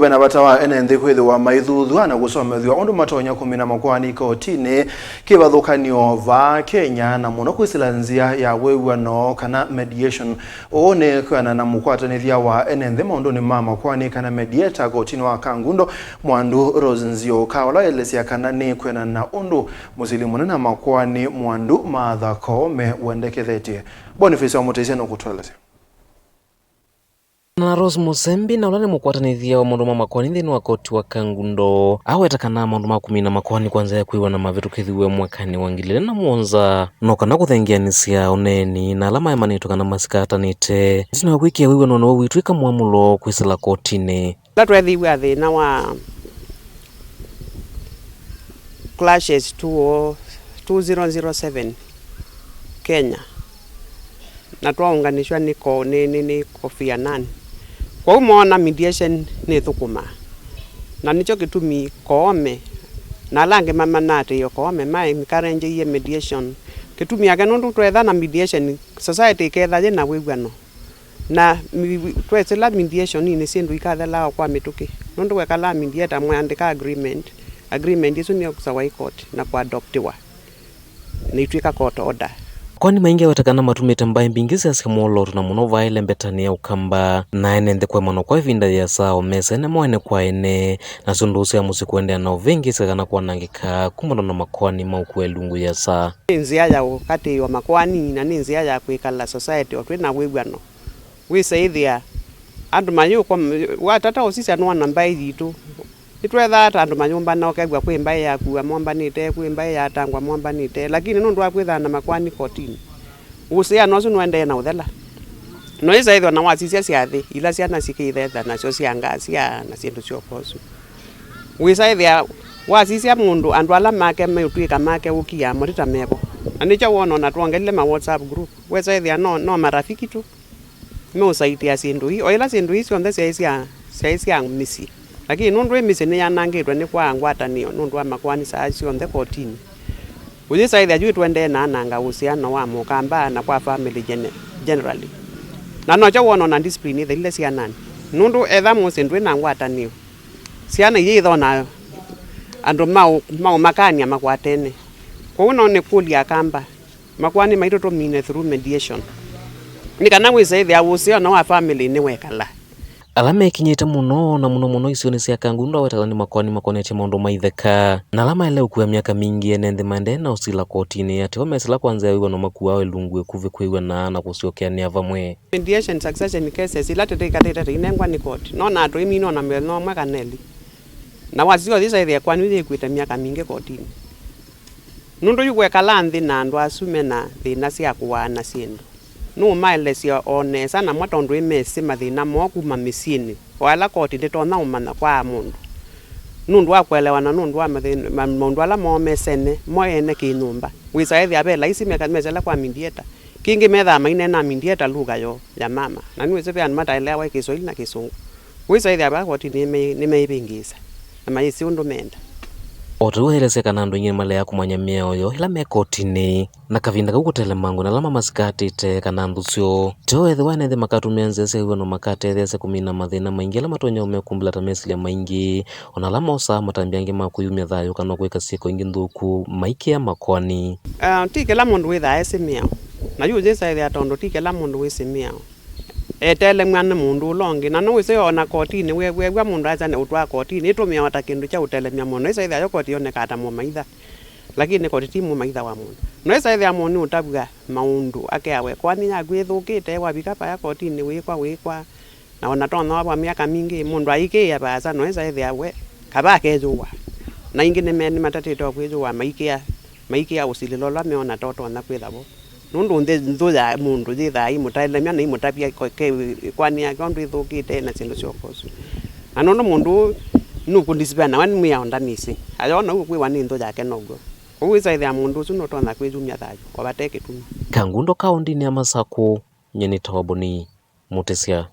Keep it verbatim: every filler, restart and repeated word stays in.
Ve na vata wa ene nthĩ kwĩthĩwa maithuthw'a na kũsomethw'a ũndũ matonya kũmina makoani kotinĩ. Kĩvathũkany'o vaa Kenya, na mũno kwĩsĩla nzĩa ya wĩw'ano kana mediation. Ũũ nĩ kwĩanana na mũkwatanĩthya wa ene nthĩ maũndũnĩ ma makoani kana mediator kotinĩ wa Kangundo, Mwandu Rose Nzioka, ũla waelesya kana nĩ kwĩanana na ũndũ mũsili mũnene wa makoani Mwandu Martha Koome wendekethetye. Boniface wa Mũtĩsya nũkũtũelesya. Na Rose Musembi, na ũla nĩ mũkwatanĩthya wa maũndũ ma makoani nthĩnĩ wa koti wa Kangundo, aweta kana maũndũ ma kũmina makoani kwa nzĩa ya kwĩw'ana mavĩtũkĩthiw'e mwakanĩ wa ngili ilĩ na mũonza, no kana kũthengeanĩsya ũneeni na ala maemanĩtwe kana masikatanĩte. Ĩtina wa kwĩkĩa wĩw'anonĩ ũũ witw'ĩka mwamũlo kwĩsĩla kotinĩ. Ĩla tweethĩiwe na thĩna wa clashes two zero zero seven Kenya, na twaũnganĩsw'a nĩ ko-, nĩ, nĩ, nĩ Kofi Annan. Kwoou moona mediation nĩthũkũmaa, na nĩkyo kĩtumi Koome na ala angĩ ma-, manaatĩĩe Koome ma encourage-ie mediation. Kĩtumi yake nũndũ twetha na mediation, society ĩketha yĩ na wĩw'ano. Na mi-, wi-, twesĩla mediation-inĩ syĩndũ ikathelaa o kwa mĩtũkĩ. Nũndũ wekalaa mediator, mweandĩka agreement, agreement ĩsu nĩyosawa ĩ court na kũadoptiwa, na itw'ĩka court order. Makoani maingĩ aweta kana matumĩte mbaĩ mbingĩ syasya mwolooto, na mũno vaĩle mbetanĩ ya Ũkamba na ene nthĩ kũemanwa kwa ĩvinda yĩasa o mesene mo ene kwa ene, na syũndũ ũsu ya mũsyĩ kũendeea na ũvĩngĩĩsya kana kwanangĩka kumana na makoani ma ũkua ĩlungu yĩasa. Nĩ nzĩa ya ũkatĩĩwa makoani, na nĩ nzĩa ya kwĩkala society o twĩ na wĩw'ano. Wĩsaĩthĩa andũ mayũkwa, watata ũsisya nũona mbaĩ yitũ. Nĩtwethaa ta andũ mayũmbana, ũkew'a kwĩ mbaĩ yakua mombanĩte, kwĩ mbaĩ yatangwa mombanĩte, lakini nũndũ wa kwĩthaa na makoani kotinĩ, ũsĩano ũsu nũendee na ũthela. No ĩsaĩthwa na wasisya syathĩ ila syana sikĩthetha nasyo sya ngasya na syĩndũ syoka ũsu. Wĩsaĩthĩa wasisya mũndũ andũ ala make meũtw'ĩka make ũkiaa mo ti ta mevo. Na nĩkyo wona ona twongelile ma WhatsApp group, wesaĩthĩa no, no marafiki tu meũsaitĩa syĩndũ ii, o ĩla syĩndũ ii syonthe syaĩ sya, syaĩ sya mĩsyĩ. Lakini nũndũ ĩ mĩsyĩ nĩyanangĩtwe nĩ kwaa ngwatanĩo nũndũ wa makoani saa syonthe kotinĩ, ũyĩsaĩthĩa yu tũendee na ananga ũsiano wa Mũkamba na kwa family gene-, generally. Na nokyo wona ona discipline ĩthelile syananĩ. Nũndũ etha mũsyĩ ndwĩ na ngwatanĩo, syana iyĩthona andũ maũ-, maũmakany'a makwatene. Kwoou no nĩkũlya Akamba, makoani maitũ tũmine through mediation, nĩ kana wĩsaĩthĩa ũsiano wa family nĩwekala. Ala mekinyĩte mũno, na mũno mũno isionĩ sya Kangundo, aweta kana nĩ makoani makonetye maũndũ ma itheka, na ala maĩle ũkua myaka mingĩ ene nthĩ maendee na ũsila kotinĩ, ateo mesĩla kwa nzĩa ya wĩw'ano makuaa ĩlungu ĩkuvĩ kwĩw'ana na kũsyokeanĩa vamwe. Mediation succession cases ila tũtĩkatĩte tũinengwa nĩ koti, no na tũimina ona mũthenya ũmwe kana elĩ. Na wasisya ũthi ũsaĩthĩa kwani yĩkwĩte myaka mingĩ kotinĩ. Nũndũ yu kwekala nthĩ na andũ asu me na thĩna sya kũaana syĩndũ, nũũmaelesya o nesa namo tondũ ĩmesĩ mathĩna moo kuma mĩsyĩnĩ, o ala koti ndĩtonya ũmanya kwa mũndũ. Nũndũ wa kũelewana, nũndũ wa mathĩna, ma-, maũndũ ala moo mesene, mo ene kĩ-nyũmba. Wĩsaĩthĩa ve laisi meka-, mesela kwa mediator. Kĩngĩ methaa maineenaa mediator lugha yoo ya mama, na nĩwĩsĩ ve andũ mataeleawa Kĩswahili na Kĩsũngũ. Wĩsaĩthĩa vaa kotinĩ nĩme-, nĩmeĩvĩngĩĩsa, na mayĩsĩ ũndũ meenda. O ta ũu aelesya kana andũ aingĩ nĩmaleaa kũmanya mĩao yoo ĩla me kotinĩ, na kavinda kau kũtelemangwe na ala mamasikatĩte kana nthũ syoo. Teo ethĩwa ene nthĩ makatũmĩa nzĩa sya wĩw'ano makatetheesya kũmina mathĩna maingĩ ala matonya ũmekumbĩla ta mesilya maingĩ, o na ala mosaa matambya angĩ ma kwĩyumya thayũ kana kwĩka syĩko ingĩ nthũku maikĩa makoani. Ah, ti kĩla mũndũ wĩthaa esĩ mĩao, na yu yĩsaĩthĩa tondũ ti kĩla mũndũ wĩsĩ mĩao etelemw'a nĩ mũndũ ũla ũngĩ. Na nĩwĩsĩ o na kotinĩ we-, weew'a mũndũ aĩsa nĩ ũtwaa kotinĩ, ĩtũmĩawa ta kĩndũ kya ũtelemya mũndũ, ĩsaĩthĩa yo koti yonekaa ta mũmaitha, lakini koti ti mũmaitha wa mũndũ. No ĩsaĩthĩa mũndũ nĩũtavw'a maũndũ akeawa ĩkoani yaku ĩthũkĩte, wavika vaya kotinĩ wĩkwa, wĩkwa. Na ona tonya wavwa myaka mingĩ, mũndũ aikĩĩa vaasa, no ĩsa ĩthĩa we kava akeyũwa. Na aingĩ nĩme-, nĩmatatĩte o kwĩyũwa, maikĩa, maikĩa ũsilĩlo ũla meona ta ũtonya kwĩtha vo. Nũndũ nthĩ, nthũ ya mũndũ yĩthaa ĩimũtelemya na ĩimũtavya ko-, ke-, ĩkoani yake ũndũ ĩthũkĩte na syĩndũ syoka ũsu. Na nũndũ mũndũ ũũ nũkũndisipea nawe nĩ mwĩao ndamĩsĩ. Ayona ũu kwĩwa nĩ nthũ yake now'o. Kwoou ĩsa ĩthĩa mũndũ ũsu nũtonya kwĩyumya thayũ o vate kĩtumi. Kangundo kaũndĩnĩ ya Masakũ, nyie nĩtawa Boni Mũtĩsya.